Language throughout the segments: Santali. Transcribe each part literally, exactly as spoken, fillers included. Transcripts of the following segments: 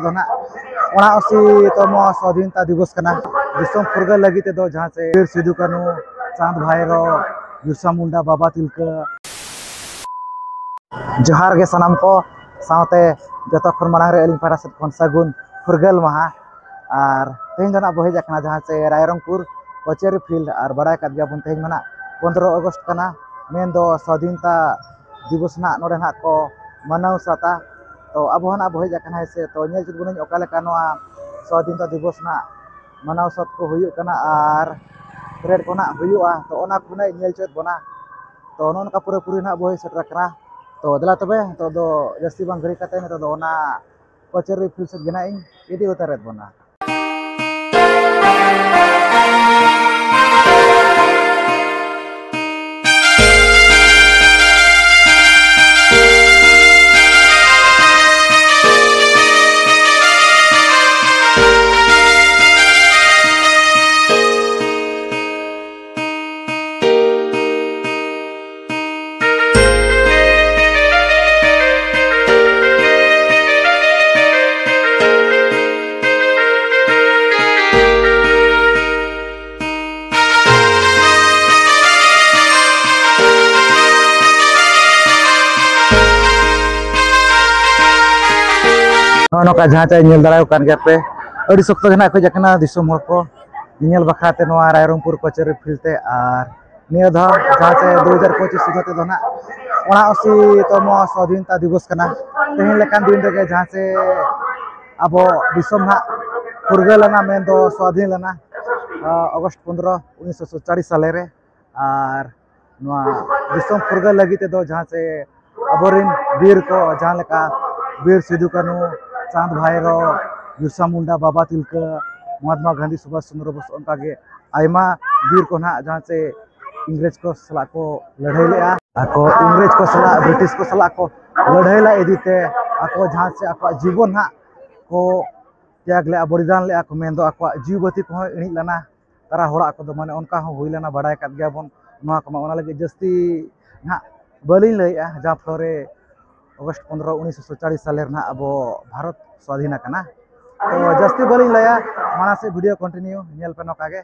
ᱫᱚ ᱱᱟᱜ ᱚᱱᱟ ᱚᱥᱤ ᱛᱚᱢᱚ ᱥᱣᱟᱫᱷᱤᱱᱛᱟ ᱫᱤᱵᱚᱥ ᱠᱟᱱᱟ᱾ ᱫᱤᱥᱚᱢ ᱯᱷᱩᱨᱜᱟᱹᱞ ᱞᱟᱹᱜᱤᱫ ᱛᱮᱫᱚ ᱡᱟᱦᱟᱸ ᱪᱮ ᱵᱤᱨ ᱥᱤᱫᱩ ᱠᱟᱹᱱᱦᱩ, ᱪᱟᱸᱫᱽ ᱵᱷᱟᱭᱨᱳ, ᱵᱤᱨᱥᱟ ᱢᱩᱱᱰᱟ, ᱵᱟᱵᱟ ᱛᱤᱞᱠᱟᱹ, ᱡᱚᱦᱟᱨ ᱜᱮ ᱥᱟᱱᱟᱢ ᱠᱚ, ᱥᱟᱶᱛᱮ ᱡᱚᱛᱚ ᱠᱷᱚᱱ ᱢᱟᱲᱟᱝ ᱨᱮ ᱟᱹᱞᱤᱧ ᱯᱟᱦᱴᱟ ᱥᱮᱫ ᱠᱷᱚᱱ ᱥᱟᱹᱜᱩᱱ ᱯᱷᱩᱨᱜᱟᱹᱞ ᱢᱟᱦᱟ᱾ ᱟᱨ ᱛᱮᱦᱮᱧ ᱫᱚ ᱱᱟᱜ ᱵᱚ ᱦᱮᱡ ᱟᱠᱟᱱᱟ ᱡᱟᱦᱟᱸ ᱪᱮ ᱨᱟᱭᱨᱚᱝᱯᱩᱨ ᱠᱚᱪᱟᱹᱨᱤ ᱯᱷᱤᱞᱰ, ᱟᱨ ᱵᱟᱲᱟᱭ ᱟᱠᱟᱫ ᱜᱮᱭᱟᱵᱚᱱ ᱛᱮᱦᱮᱧ ᱢᱟ ᱱᱟᱜ ᱯᱚᱱᱫᱽᱨᱚ ᱟᱜᱚᱥᱴ ᱠᱟᱱᱟ, ᱢᱮᱱᱫᱚ ᱥᱟᱫᱷᱤᱱᱛᱟ ᱫᱤᱵᱚᱥ ᱱᱟᱜ ᱱᱚᱰᱮ ᱱᱟᱜ ᱠᱚ ᱢᱟᱱᱟᱣ ᱥᱟᱛᱟ᱾ ᱛᱚ ᱟᱵᱚ ᱦᱚᱸ ᱱᱟᱜ ᱵᱚ ᱦᱮᱡ ᱟᱠᱟᱱᱟ ᱦᱮᱸ ᱥᱮ, ᱛᱚ ᱧᱮᱞ ᱦᱚᱪᱚ ᱵᱚᱱᱟᱹᱧ ᱚᱠᱟ ᱞᱮᱠᱟ ᱱᱚᱣᱟ ᱥᱟᱫᱷᱤᱱᱛᱟ ᱫᱤᱵᱚᱥ ᱱᱟᱜ ᱢᱟᱱᱟᱣ ᱥᱟᱛ ᱠᱚ ᱦᱩᱭᱩᱜ ᱠᱟᱱᱟ ᱟᱨ ᱯᱮᱨᱮᱰ ᱠᱚ ᱱᱟᱜ ᱦᱩᱭᱩᱜᱼᱟ, ᱛᱚ ᱚᱱᱟ ᱠᱚ ᱱᱟᱜ ᱧᱮᱞ ᱦᱚᱪᱚᱭᱮᱫ ᱵᱚᱱᱟ᱾ ᱛᱚ ᱱᱚᱜᱼᱚ ᱱᱚᱝᱠᱟ ᱯᱩᱨᱟᱹᱯᱩᱨᱤ ᱱᱟᱜ ᱵᱚ ᱦᱮᱡ ᱥᱮᱴᱮᱨ ᱟᱠᱟᱱᱟ᱾ ᱛᱚ ᱫᱮᱞᱟ ᱛᱚᱵᱮ ᱱᱤᱛᱚᱜ ᱫᱚ ᱡᱟᱹᱥᱛᱤ ᱵᱟᱝ ᱜᱷᱟᱹᱲᱤ ᱠᱟᱛᱮ ᱱᱤᱛᱚᱜ ᱫᱚ ᱚᱱᱟ ᱠᱚᱪᱟᱹᱨᱤ ᱯᱷᱤᱞᱰ ᱥᱮᱫ ᱜᱮ ᱱᱟᱜ ᱤᱧ ᱤᱫᱤ ᱩᱛᱟᱹᱨᱮᱫ ᱵᱚᱱᱟ᱾ ᱱᱚᱜᱼᱚ ᱱᱚᱝᱠᱟ ᱡᱟᱦᱟᱸ ᱪᱮ ᱧᱮᱞ ᱫᱟᱲᱮᱭᱟᱜ ᱠᱟᱱ ᱜᱮᱭᱟ ᱯᱮ, ᱟᱹᱰᱤ ᱥᱚᱠᱛᱚ ᱜᱮ ᱱᱟᱜ ᱠᱚ ᱦᱮᱡ ᱟᱠᱟᱱᱟ ᱫᱤᱥᱚᱢ ᱦᱚᱲ ᱠᱚ ᱧᱮᱧᱮᱞ ᱵᱟᱠᱷᱨᱟ ᱛᱮ ᱱᱚᱣᱟ ᱨᱟᱭᱨᱚᱝᱯᱩᱨ ᱠᱚᱪᱟᱹᱨᱤ ᱯᱷᱤᱞᱰ ᱛᱮ᱾ ᱟᱨ ᱱᱤᱭᱟᱹ ᱫᱷᱟᱣ ᱡᱟᱦᱟᱸ ᱪᱮ ᱫᱩ ᱦᱟᱡᱟᱨ ᱯᱚᱸᱪᱤᱥ ᱥᱩᱫᱷᱟᱹ ᱛᱮᱫᱚ ᱱᱟᱜ ᱚᱱᱟ ᱚᱥᱤ ᱛᱚᱢᱚ ᱥᱣᱟᱫᱷᱤᱱᱛᱟ ᱫᱤᱵᱚᱥ ᱠᱟᱱᱟ᱾ ᱛᱮᱦᱮᱧ ᱞᱮᱠᱟᱱ ᱫᱤᱱ ᱨᱮᱜᱮ ᱡᱟᱦᱟᱸ ᱪᱮ ᱟᱵᱚ ᱫᱤᱥᱚᱢ ᱱᱟᱜ ᱯᱷᱩᱨᱜᱟᱹᱞ ᱮᱱᱟ, ᱢᱮᱱᱫᱚ ᱥᱣᱟᱫᱷᱤᱱ ᱞᱮᱱᱟ, ᱟᱸ, ᱚᱜᱚᱥᱴ ᱯᱚᱱᱫᱽᱨᱚ, ᱩᱱᱤᱥᱥᱚ ᱥᱟᱛᱪᱚᱞᱞᱤᱥ ᱥᱟᱞᱮ ᱨᱮ᱾ ᱟᱨ ᱱᱚᱣᱟ ᱫᱤᱥᱚᱢ ᱯᱷᱩᱨᱜᱟᱹᱞ ᱞᱟᱹᱜᱤᱫ ᱛᱮᱫᱚ ᱡᱟᱦᱟᱸ ᱪᱮ ᱟᱵᱚᱨᱮᱱ ᱵᱤᱨ ᱠᱚ, ᱡᱟᱦᱟᱸ ᱞᱮᱠᱟ ᱵᱤᱨ ᱥᱤᱫᱩ ᱠᱟᱹᱱᱦᱩ, ᱪᱟᱸᱫᱽ ᱵᱷᱟᱭᱨᱳ, ᱵᱤᱨᱥᱟ ᱢᱩᱱᱰᱟ, ᱵᱟᱵᱟ ᱛᱤᱞᱠᱟᱹ, ᱢᱚᱦᱟᱛᱢᱟ ᱜᱟᱱᱫᱷᱤ, ᱥᱩᱵᱷᱟᱥ ᱪᱚᱱᱫᱨᱚ ᱵᱳᱥ, ᱚᱱᱠᱟᱜᱮ ᱟᱭᱢᱟ ᱵᱤᱨ ᱠᱚ ᱱᱟᱦᱟᱜ ᱡᱟᱦᱟᱸ ᱪᱮ ᱤᱝᱨᱮᱡᱽ ᱠᱚ ᱥᱟᱞᱟᱜ ᱠᱚ ᱞᱟᱹᱲᱦᱟᱹᱭ ᱞᱮᱜᱼᱟ᱾ ᱟᱠᱚ ᱤᱝᱨᱮᱡᱽ ᱠᱚ ᱥᱟᱞᱟᱜ, ᱵᱨᱤᱴᱤᱥ ᱠᱚ ᱥᱟᱞᱟᱜ ᱠᱚ ᱞᱟᱹᱲᱦᱟᱹᱭ ᱞᱮᱫ ᱤᱫᱤ ᱛᱮ ᱟᱠᱚ ᱡᱟᱦᱟᱸ ᱪᱮ ᱟᱠᱚᱣᱟᱜ ᱡᱤᱵᱚᱱ ᱦᱟᱸᱜ ᱠᱚ ᱛᱮᱭᱟᱜ ᱞᱮᱜᱼᱟ, ᱵᱚᱞᱤᱫᱟᱱ ᱞᱮᱜᱼᱟ ᱠᱚ, ᱢᱮᱱᱫᱚ ᱟᱠᱚᱣᱟᱜ ᱡᱤᱣᱤ ᱵᱟᱹᱛᱤ ᱠᱚᱦᱚᱸ ᱤᱬᱤᱡ ᱞᱮᱱᱟ᱾ ᱛᱟᱨᱟ ᱦᱚᱲᱟᱜ ᱠᱚᱫᱚ ᱢᱟᱱᱮ ᱚᱱᱠᱟ ᱦᱚᱸ ᱦᱩᱭ ᱞᱮᱱᱟ, ᱵᱟᱲᱟᱭ ᱠᱟᱫ ᱜᱮᱭᱟᱵᱚᱱ ᱱᱚᱣᱟ ᱠᱚᱢᱟ᱾ ᱚᱱᱟ ᱞᱟᱹᱜᱤᱫ ᱡᱟᱹᱥᱛᱤ ᱱᱟᱦᱟᱜ ᱵᱟᱹᱞᱤᱧ ᱞᱟᱹᱭᱮᱜᱼᱟ, ᱡᱟᱦᱟᱸ ᱯᱷᱞᱳ ᱨᱮ ᱚᱜᱚᱥᱴ ᱯᱚᱱᱨᱚ ᱩᱱᱤᱥᱥᱚ ᱥᱟᱛᱪᱟᱲᱤᱥ ᱥᱟᱞᱮ ᱨᱮᱱᱟᱜ ᱟᱵᱚ ᱵᱷᱟᱨᱚᱛ ᱥᱣᱟᱫᱷᱤᱱ ᱟᱠᱟᱱᱟ᱾ ᱛᱚ ᱡᱟᱹᱥᱛᱤ ᱵᱟᱹᱞᱤᱧ ᱞᱟᱹᱭᱟ, ᱢᱟᱲᱟᱝ ᱥᱮᱫ ᱵᱷᱤᱰᱤᱭᱳ ᱠᱚᱱᱴᱤᱱᱤᱭᱩ ᱧᱮᱞ ᱯᱮ ᱱᱚᱝᱠᱟ ᱜᱮ᱾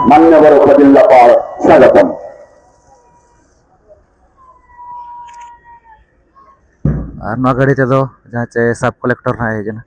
ᱢᱟᱱᱱᱚᱵᱚᱨ ᱩᱯᱚᱡᱮᱞᱟᱯᱟᱲ ᱥᱟᱜᱟᱛᱚᱢ᱾ ᱟᱨ ᱱᱚᱣᱟ ᱜᱟᱹᱰᱤ ᱛᱮᱫᱚ ᱡᱟᱦᱟᱸ ᱪᱮ ᱥᱟᱵ ᱠᱚᱞᱮᱠᱴᱚᱨ ᱦᱟᱸᱜ ᱦᱮᱡ ᱮᱱᱟ᱾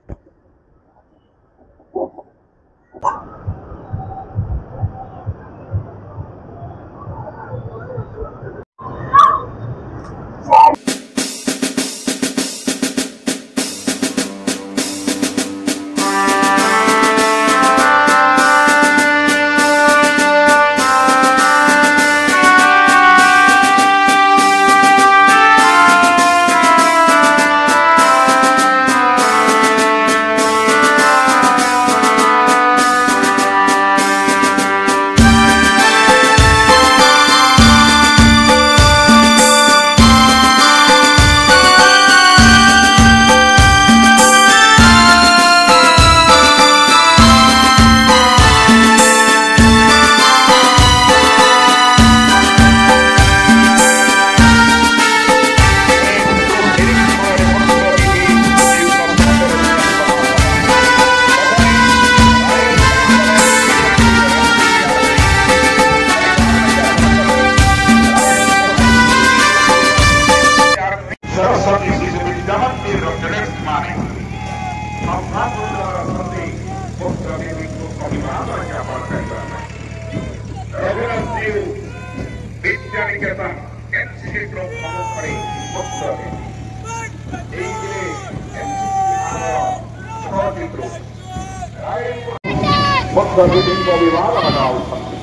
ମୁଖ୍ୟ ଅତିଥିଙ୍କ ଅଭିଭାଷଣ ଜଣାଉଛନ୍ତି।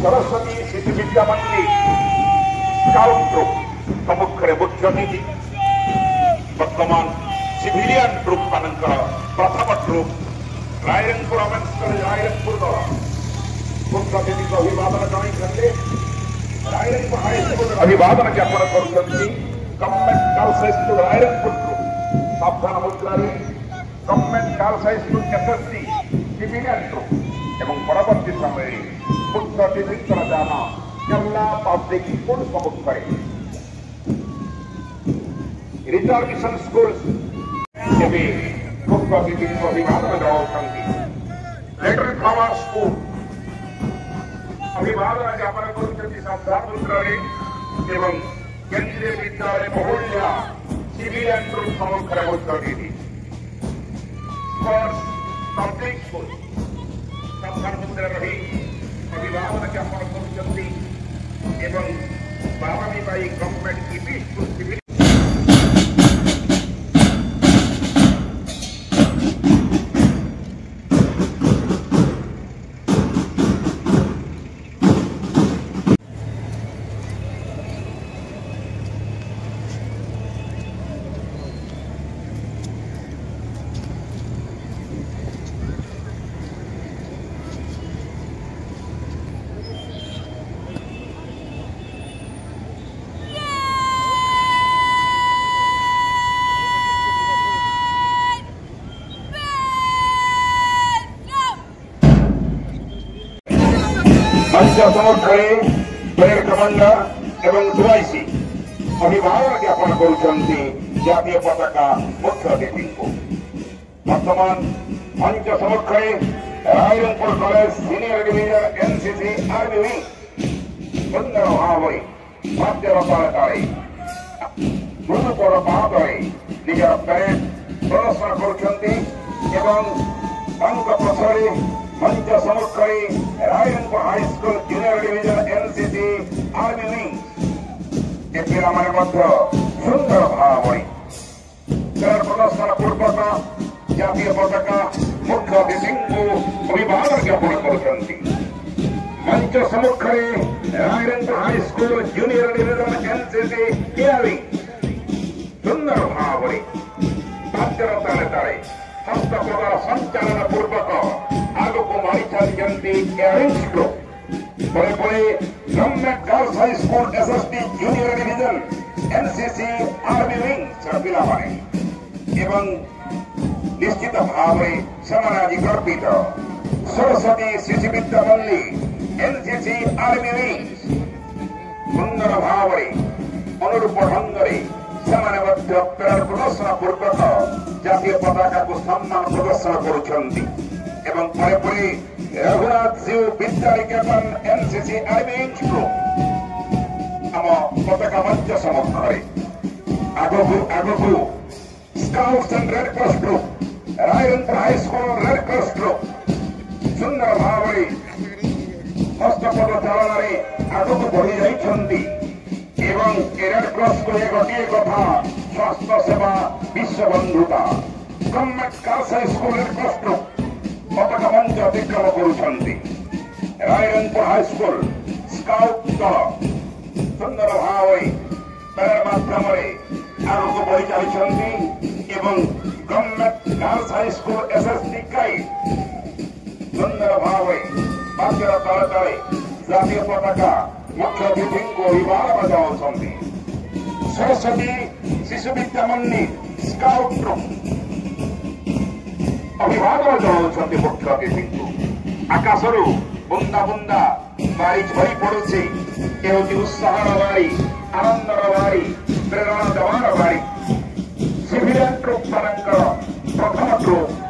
ସରସ୍ୱତୀ ଶିଶୁ ବିଦ୍ୟା ମଣ୍ଡଳୀ ସ୍କାଉଟ୍ ଗ୍ରୁପ୍ ସମ୍ମୁଖରେ ମୁଖ୍ୟ ଅତିଥି ବର୍ତ୍ତମାନ ସିଭିଲିଆନ୍ ଟ୍ରୁପ୍ ମାନଙ୍କର ପ୍ରଥମ troop Rairangpur women's college Rairangpur ଦଳ ମୁଖ୍ୟ ଅତିଥିଙ୍କ ଅଭିଭାଷଣ ଜଣାଇଛନ୍ତି। ରାଇରଙ୍ଗପୁର ହାଇସ୍କୁଲର ଅଭିଭାଷଣ ଜ୍ଞାପନ କରୁଛନ୍ତି ଗଭର୍ଣ୍ଣମେଣ୍ଟ ଗାର୍ଲସ ହାଇସ୍କୁଲ ରାଇରଙ୍ଗପୁରରୁ। ସାବଧାନ ମୁଦ୍ରାରେ government girls high school SSC civilian troop ଏବଂ ପରବର୍ତ୍ତୀ ସମୟରେ ମୁଖ୍ୟ ଅତିଥିଙ୍କର ଯାନ କେରଲା ପବ୍ଲିକ ସ୍କୁଲ ସମ୍ମୁଖରେ ରିଜର୍ଭେସନ ସ୍କୁଲ। ଏବେ ମୁଖ୍ୟ ଅତିଥିଙ୍କ ଅଭିଭାଷଣ ଜଣାଉଛନ୍ତି ଲିଟଲ ଫ୍ଲାୱାର ସ୍କୁଲ। ଅଭିଭାଷଣ ଜ୍ଞାପନ କରୁଛନ୍ତି ସାବଧାନ ମୁଦ୍ରାରେ ଏବଂ କେନ୍ଦ୍ରୀୟ ବିଦ୍ୟାଳୟ ମହୁଲିଆ ସିଭିଲିଆନ୍ ଟ୍ରୁପ୍ ସମ୍ମୁଖରେ ମୁଖ୍ୟ ଅତିଥି। ସ୍ପୋର୍ଟସ ପବ୍ଲିକ ସ୍କୁଲ ସାବଧାନ ମୁଦ୍ରା ରହି ଅଭିଭାଷଣ ଜ୍ଞାପନ କରୁଛନ୍ତି ଏବଂ ବାବାମୀ ବାଇ ଗଭର୍ଣ୍ଣମେଣ୍ଟ ଇପି ସ୍କୁଲ ସିଭିଲ ମଞ୍ଚ ସମ୍ମୁଖରେ ପରେଡ କମାଣ୍ଡର ଏବଂ ଡିଆଇସି ଅଭିଭାଷଣ ଜ୍ଞାପନ କରୁଛନ୍ତି ଜାତୀୟ ପତାକା ମୁଖ୍ୟ ଅତିଥିଙ୍କୁ। ବର୍ତ୍ତମାନ ମଞ୍ଚ ସମ୍ମୁଖରେ Rairangpur college senior division NCC army wing ସୁନ୍ଦର ଭାବରେ ବାଦ୍ୟର ତାଳେ ତାଳେ ଗୁରୁତର ପାଦରେ ନିଜର ପ୍ୟାରେଡ ପ୍ରଦର୍ଶନ କରୁଛନ୍ତି ଏବଂ ତାଙ୍କ ପଛରେ ମଞ୍ଚ ସମ୍ମୁଖରେ Rairangpur high school junior division NCC army wing. ଏ ପିଲାମାନେ ମଧ୍ୟ ସୁନ୍ଦର ଭାବରେ ପ୍ୟାରେଡ ପ୍ରଦର୍ଶନ ପୂର୍ବକ ଜାତୀୟ ପତାକା ମୁଖ୍ୟ ଅତିଥିଙ୍କୁ ସମ୍ମୁଖରେ Rairangpur high school junior division NCC air wing ସୁନ୍ଦର ଭାବରେ ବାଦ୍ୟର ତାଳେ ତାଳେ ହସ୍ତପଦର ସଞ୍ଚାଳନ ପୂର୍ବକ ଆଗକୁ ମାଡ଼ି ଚାଲିଛନ୍ତି ଏୟାର ୱିଙ୍ଗ ଗ୍ରୁପ। ପରେ ପରେ government girls high school SSD junior division NCC army ୱିଙ୍ଗର ପିଲାମାନେ ଏବଂ ନିଶ୍ଚିତ ଭାବରେ ସେମାନେ ଆଜି ଗର୍ବିତ। Saraswati Shishu Vidya Malli NCC army wing ସୁନ୍ଦର ଭାବରେ ଅନୁରୂପ ଢଙ୍ଗରେ ସେମାନେ ମଧ୍ୟ ପ୍ୟାରେଡ ପ୍ରଦର୍ଶନ ପୂର୍ବକ ଜାତୀୟ ପତାକାକୁ ସମ୍ମାନ ପ୍ରଦର୍ଶନ କରୁଛନ୍ତି ଏବଂ ପରେ ପରେ ରଘୁନାଥ ଜୀଉ ବିଦ୍ୟା ନିକେତନ ଏନସିସି ଆର୍ମି ୱିଙ୍ଗକୁ ଆମ ପତାକା ମଞ୍ଚ ସମ୍ମୁଖରେ ଆଗକୁ ଆଗକୁ scouts and red cross group, Rairangpur high school red cross group ସୁନ୍ଦର ଭାବରେ ହସ୍ତପଦ ଚାଳନାରେ ଆଗକୁ ବଢି ଯାଇଛନ୍ତି ଏବଂ ଏ ରେଡ୍ କ୍ରସ୍କୁ ଏ ଗୋଟିଏ କଥା, ସ୍ୱାସ୍ଥ୍ୟ ସେବା, ବିଶ୍ୱବନ୍ଧୁତା। Government girls high school red cross group ପତାକା ମଞ୍ଚ ଅତିକ୍ରମ କରୁଛନ୍ତି। ରାଇରଙ୍ଗପୁର ହାଇସ୍କୁଲ ସ୍କାଉଟ ଦଳ ସୁନ୍ଦର ଭାବରେ ପ୍ୟାରେଡ ମାଧ୍ୟମରେ ଆଗକୁ ବଢି ଚାଲିଛନ୍ତି ଏବଂ ଗଭର୍ଣ୍ଣମେଣ୍ଟ ଗାର୍ଲସ ହାଇସ୍କୁଲ ଏସଏସଡି କାଇ ସୁନ୍ଦର ଭାବରେ ବାଦ୍ୟର ତାଳେ ତାଳେ ଜାତୀୟ ପତାକା ମୁଖ୍ୟ ଅତିଥିଙ୍କୁ ଅଭିବାଦନ ଜଣାଉଛନ୍ତି। ସରସ୍ୱତୀ ଶିଶୁ ବିଦ୍ୟା ମଲ୍ଲି ସ୍କାଉଟରୁ ଅଭିବାଦନ ଜଣାଉଛନ୍ତି ମୁଖ୍ୟ ଅତିଥିଙ୍କୁ। ଆକାଶରୁ ବୁନ୍ଦା ବୁନ୍ଦା ବାରି ଝରି ପଡୁଛି। ଏ ହେଉଛି ଉତ୍ସାହର ବାରି, ଆନନ୍ଦର ବାରି, ପ୍ରେରଣା ଦେବାର ବାରି। ସିଭିଲିଆନ ଟ୍ରୁପ ମାନଙ୍କର ପ୍ରଥମ troop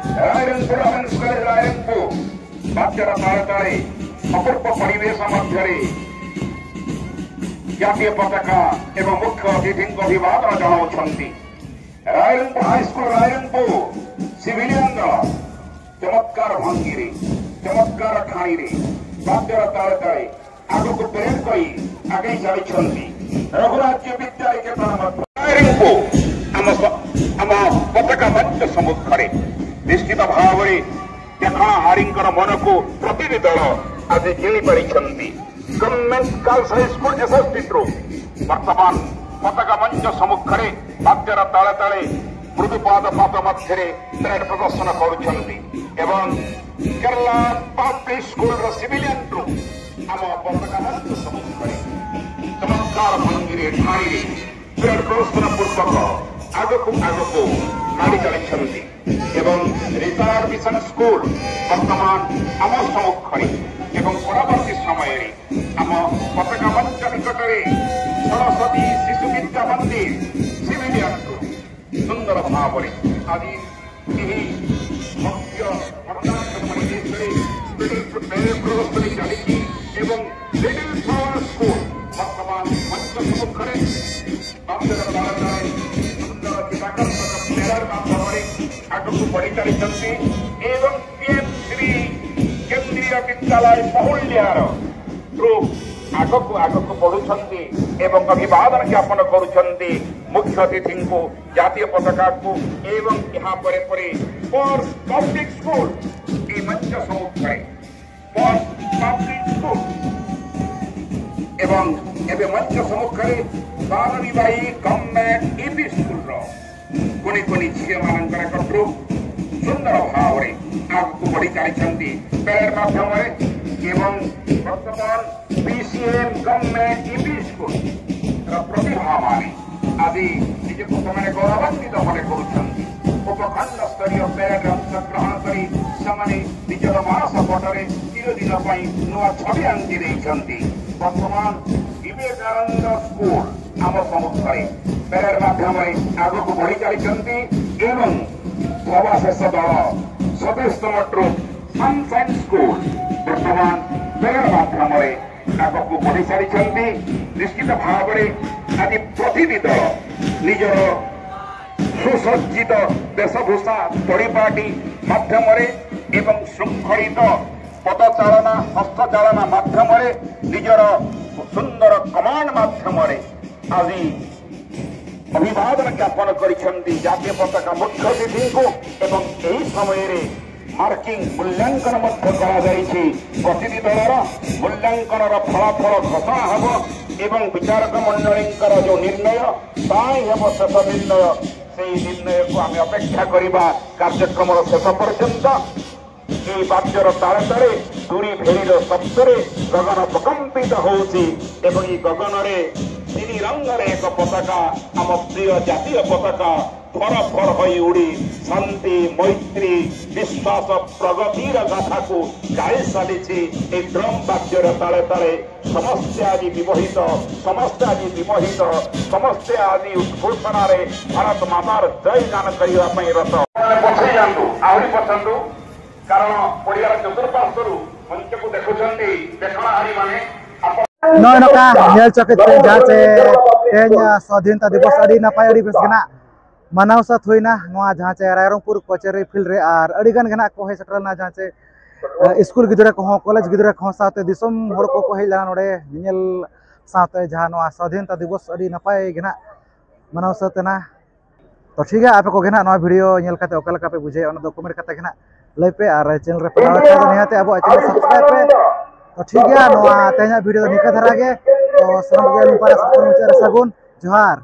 Rairangpur women's college Rairangpur ବାଦ୍ୟର ତାଳେ ତାଳେ ଅପୂର୍ବ ପରିବେଶ ମଧ୍ୟରେ ଜାତୀୟ ପତାକା ଏବଂ ମୁଖ୍ୟ ଅତିଥିଙ୍କୁ ଅଭିବାଦନ ଜଣାଉଛନ୍ତି। ରାଇରଙ୍ଗପୁର ହାଇସ୍କୁଲ ରାଇରଙ୍ଗପୁର ସିଭିଲିଆନ ଦଳ ଚମତ୍କାର ଭଙ୍ଗୀରେ, ଚମତ୍କାର ଠାଣିରେ ବାଦ୍ୟର ତାଳେ ତାଳେ ଆଗକୁ ପ୍ରେମ କରି ଆଗେଇ ଚାଲିଛନ୍ତି। ରଘୁରାଜ୍ୟ ବିଦ୍ୟାଳୟ କେତେବେଳେ ମଧ୍ୟ ରାଇରଙ୍ଗପୁର ଆମ ସ- ଆମ ପତାକା ମଞ୍ଚ ସମ୍ମୁଖରେ ନିଶ୍ଚିତ ଭାବରେ ଦେଖଣାହାରୀଙ୍କର ମନକୁ ପ୍ରତିଟି ଦଳ ଆଜି ଜିଣି ପାରିଛନ୍ତି। Government girls high school SSD troop ବର୍ତ୍ତମାନ ପତାକା ମଞ୍ଚ ସମ୍ମୁଖରେ ବାଦ୍ୟର ତାଳେ ତାଳେ ମୃଦୁପାଦ ପାଦ ମଧ୍ୟରେ ପ୍ୟାରେଡ୍ ପ୍ରଦର୍ଶନ କରୁଛନ୍ତି ଏବଂ କେରଳା ପବ୍ଲିକ ସ୍କୁଲର ସିଭିଲିଆନ ଟ୍ରୁପ୍ ଆମ ପତାକା ମଞ୍ଚ ସମ୍ମୁଖରେ ଚମତ୍କାର ଭଙ୍ଗୀରେ ଠାଣିରେ ପ୍ୟାରେଡ୍ ପ୍ରଦର୍ଶନ ପୂର୍ବକ ଆଗକୁ ଆଗକୁ ମାଡ଼ି ଚାଲିଛନ୍ତି ଏବଂ ରିଟାୟାର୍ଡ ମିଶନ ସ୍କୁଲ ବର୍ତ୍ତମାନ ଆମ ସମ୍ମୁଖରେ ଏବଂ ପରବର୍ତ୍ତୀ ସମୟରେ ଆମ ପତାକା ମଞ୍ଚ ନିକଟରେ ସରସ୍ୱତୀ ଶିଶୁ ବିଦ୍ୟା ମନ୍ଦିର ସିଭିଲିଆନ ଟ୍ରୁପ୍ ସୁନ୍ଦର ଭାବରେ ଆଜି ଏହି ଭବ୍ୟ ବର୍ଣ୍ଣାଢ୍ୟ ପରିବେଶରେ ପ୍ୟାରେଡ୍ ପ୍ରଦର୍ଶନୀ ଚାଲିଛି ଏବଂ ଲିଟିଲ ଫ୍ଲାୱାର ସ୍କୁଲ ବର୍ତ୍ତମାନ ମଞ୍ଚ ସମ୍ମୁଖରେ ବାଦ୍ୟର ତାଳେ ତାଳେ ସୁନ୍ଦର ଚିତ୍ତାକର୍ଷକ ପ୍ୟାରେଡ୍ ମାଧ୍ୟମରେ ଆଗକୁ ବଢ଼ି ଚାଲିଛନ୍ତି ଏବଂ ପିଏମ୍ ଶ୍ରୀ କେନ୍ଦ୍ରୀୟ ବିଦ୍ୟାଳୟ ମହୁଲିଆର ଟ୍ରୁପ୍ ଆଗକୁ ଆଗକୁ ବଢ଼ୁଛନ୍ତି ଏବଂ ଅଭିବାଦନ ଜ୍ଞାପନ କରୁଛନ୍ତି ମୁଖ୍ୟ ଅତିଥିଙ୍କୁ, ଜାତୀୟ ପତାକାକୁ ଏବଂ ଏହା ପରେ ପରେ ପର୍ସ ପବ୍ଲିକ ସ୍କୁଲ ଏହି ମଞ୍ଚ ସମ୍ମୁଖରେ ପର୍ସ ପବ୍ଲିକ ସ୍କୁଲ ଏବଂ ଏବେ ମଞ୍ଚ ସମ୍ମୁଖରେ ବାରବିବାଇ ଗଭର୍ଣ୍ଣମେଣ୍ଟ ୟୁପି ସ୍କୁଲର କୁନି କୁନି ଝିଅମାନଙ୍କର ଏକ ଟ୍ରୁପ୍ ସୁନ୍ଦର ଭାବରେ ଆଗକୁ ବଢ଼ି ଚାଲିଛନ୍ତି ପ୍ୟାରେଡ୍ ମାଧ୍ୟମରେ ଏବଂ ବର୍ତ୍ତମାନ ପିସିଏମ୍ ଗଭର୍ଣ୍ଣମେଣ୍ଟ ୟୁପି ସ୍କୁଲର ପ୍ରତିଭାମାନେ ଆଜି ନିଜକୁ ସେମାନେ ଗୌରବାନ୍ୱିତ ମନେ କରୁଛନ୍ତି। ଉପଖଣ୍ଡ ସ୍ତରୀୟ ପ୍ୟାରେଡ୍ରେ ଅଂଶଗ୍ରହଣ କରି ସେମାନେ ନିଜର ମାନସ ପଟରେ ଚିରଦିନ ପାଇଁ ନୂଆ ଛବି ଆଙ୍କି ଦେଇଛନ୍ତି। ବର୍ତ୍ତମାନ ବିବେକାନନ୍ଦ ସ୍କୁଲ ଆମ ସମ୍ମୁଖରେ ପ୍ୟାରେଡ୍ ମାଧ୍ୟମରେ ଆଗକୁ ବଢ଼ି ଚାଲିଛନ୍ତି ଏବଂ ସବା ଶେଷ ଦଳ ସତେଇଶତମ ଟ୍ରୁପ୍ ସନସାଇନ୍ ସ୍କୁଲ ବର୍ତ୍ତମାନ ପ୍ୟାରେଡ୍ ମାଧ୍ୟମରେ ଆଗକୁ ବଢ଼ି ଚାଲିଛନ୍ତି। ନିଶ୍ଚିତ ଭାବରେ ଆଜି ପ୍ରତିଟି ଦଳ ନିଜର ସୁସଜ୍ଜିତ ବେଶଭୂଷା, ପରିପାଟି ମାଧ୍ୟମରେ ଏବଂ ଶୃଙ୍ଖଳିତ ପଦଚାଳନା, ହସ୍ତଚାଳନା ମାଧ୍ୟମରେ, ନିଜର ସୁନ୍ଦର କମାଣ୍ଡ ମାଧ୍ୟମରେ ଆଜି ଅଭିବାଦନ ଜ୍ଞାପନ କରିଛନ୍ତି ଜାତୀୟ ପତାକା ମୁଖ୍ୟ ଅତିଥିଙ୍କୁ ଏବଂ ଏହି ସମୟରେ ମାର୍କିଂ ମୂଲ୍ୟାଙ୍କନ ମଧ୍ୟ କରାଯାଇଛି। ପ୍ରତିନିଧି ଦଳର ମୂଲ୍ୟାଙ୍କନର ଫଳାଫଳ ଘୋଷଣା ହେବ ଏବଂ ବିଚାରକ ମଣ୍ଡଳୀଙ୍କର ଯେଉଁ ନିର୍ଣ୍ଣୟ, ତାହା ହିଁ ହେବ ଶେଷ ନିର୍ଣ୍ଣୟ। ସେହି ନିର୍ଣ୍ଣୟକୁ ଆମେ ଅପେକ୍ଷା କରିବା କାର୍ଯ୍ୟକ୍ରମର ଶେଷ ପର୍ଯ୍ୟନ୍ତ। ଏହି ବାଦ୍ୟର ତାଳେ ତାଳେ ତୁରୀ ଭେରୀର ଶବ୍ଦରେ ଗଗନ ପ୍ରକମ୍ପିତ ହେଉଛି ଏବଂ ଏହି ଗଗନରେ ତିନି ରଙ୍ଗର ଏକ ପତାକା, ଆମ ପ୍ରିୟ ଜାତୀୟ ପତାକା, ଫର ଫର ହୋଇ ଉଡ଼ି ଶାନ୍ତି, ମୈତ୍ରୀ, ବିଶ୍ୱାସ, ପ୍ରଗତିର ଗାଥାକୁ ଗାଇ ଚାଲିଛି। ଏହି ଡ୍ରମ୍ ବାଦ୍ୟର ତାଳେ ତାଳେ ସମସ୍ତେ ଆଜି ବିମୋହିତ, ସମସ୍ତେ ଆଜି ବିମୋହିତ, ସମସ୍ତେ ଆଜି ଉଦ୍ଘୋଷଣାରେ ଭାରତ ମାତାର ଜୟ ଗାନ କରିବା ପାଇଁ ରତ। ପଛେଇ ଯାଆନ୍ତୁ, ଆହୁରି ପଛନ୍ତୁ, କାରଣ ପଡ଼ିଆର ଚତୁଃପାର୍ଶ୍ୱରୁ ମଞ୍ଚକୁ ଦେଖୁଛନ୍ତି ଦେଖଣାହାରୀମାନେ। ᱱᱚᱜᱼᱚᱭ ᱱᱚᱝᱠᱟ ᱧᱮᱞ ᱪᱚ ᱠᱮᱫ ᱯᱮ ᱡᱟᱦᱟᱸ ᱪᱮ ᱛᱮᱦᱮᱧ ᱥᱣᱟᱫᱷᱤᱱᱛᱟ ᱫᱤᱵᱚᱥ ᱟᱹᱰᱤ ᱱᱟᱯᱟᱭ ᱟᱹᱰᱤ ᱵᱮᱥ ᱜᱮ ᱱᱟᱜ ᱢᱟᱱᱟᱣ ᱥᱟᱹᱛ ᱦᱩᱭᱱᱟ ᱱᱚᱣᱟ ᱡᱟᱦᱟᱸ ᱪᱮ ᱨᱟᱭᱨᱚᱝᱯᱩᱨ ᱠᱚᱪᱟᱨᱤ ᱯᱷᱤᱞᱰ ᱨᱮ᱾ ᱟᱨ ᱟᱹᱰᱤ ᱜᱟᱱ ᱜᱮ ᱱᱟᱜ ᱠᱚ ᱦᱮᱡ ᱥᱮᱴᱮᱨ ᱞᱮᱱᱟ ᱡᱟᱦᱟᱸ ᱪᱮ ᱥᱠᱩᱞ ᱜᱤᱫᱽᱨᱟᱹ ᱠᱚᱦᱚᱸ, ᱠᱚᱞᱮᱡᱽ ᱜᱤᱫᱽᱨᱟᱹ ᱠᱚᱦᱚᱸ, ᱥᱟᱶᱛᱮ ᱫᱤᱥᱚᱢ ᱦᱚᱲ ᱠᱚᱠᱚ ᱦᱮᱡ ᱞᱮᱱᱟ ᱱᱚᱰᱮ ᱧᱮᱧᱮᱞ᱾ ᱥᱟᱶᱛᱮ ᱡᱟᱦᱟᱸ ᱱᱚᱣᱟ ᱥᱟᱫᱷᱤᱱᱛᱟ ᱫᱤᱵᱚᱥ ᱟᱹᱰᱤ ᱱᱟᱯᱟᱭ ᱜᱮ ᱱᱟᱜ ᱢᱟᱱᱟᱣ ᱥᱟᱹᱛ ᱮᱱᱟ᱾ ᱛᱚ ᱴᱷᱤᱠ ᱜᱮᱭᱟ, ᱟᱯᱮ ᱠᱚᱜᱮ ᱱᱟᱜ ᱱᱚᱣᱟ ᱵᱷᱤᱰᱤᱭᱳ ᱧᱮᱞ ᱠᱟᱛᱮ ᱚᱠᱟ ᱞᱮᱠᱟ ᱯᱮ ᱵᱩᱡᱷᱟᱹᱣᱟ ᱚᱱᱟ ᱫᱚ ᱠᱚᱢᱮᱱᱴ ᱠᱟᱛᱮ ᱜᱮ ᱱᱟᱜ ᱞᱟᱹᱭ ᱯᱮ᱾ ᱟᱨ ᱪᱮᱱᱮᱞ ᱨᱮ ᱯᱮ ᱱᱟᱣᱟ ᱠᱷᱟᱱ ᱫᱚ ᱱᱤᱦᱟᱹᱛ ᱟᱵᱚᱣᱟᱜ ᱪᱮᱱᱮᱞ ᱥᱟᱵᱥᱠᱨᱟᱭᱤᱵ ᱯᱮ᱾ ᱛᱚ ᱴᱷᱤᱠ ᱜᱮᱭᱟ, ᱱᱚᱣᱟ ᱛᱮᱦᱮᱧᱟᱜ ᱵᱷᱤᱰᱤᱭᱳ ᱫᱚ ᱱᱤᱝᱠᱟᱹ ᱫᱷᱟᱨᱟ ᱜᱮ᱾ ᱛᱚ ᱥᱟᱱᱟᱢ ᱠᱚᱜᱮ ᱱᱚᱝᱠᱟ ᱥᱟᱹᱜᱩᱱ ᱡᱚᱦᱟᱨ᱾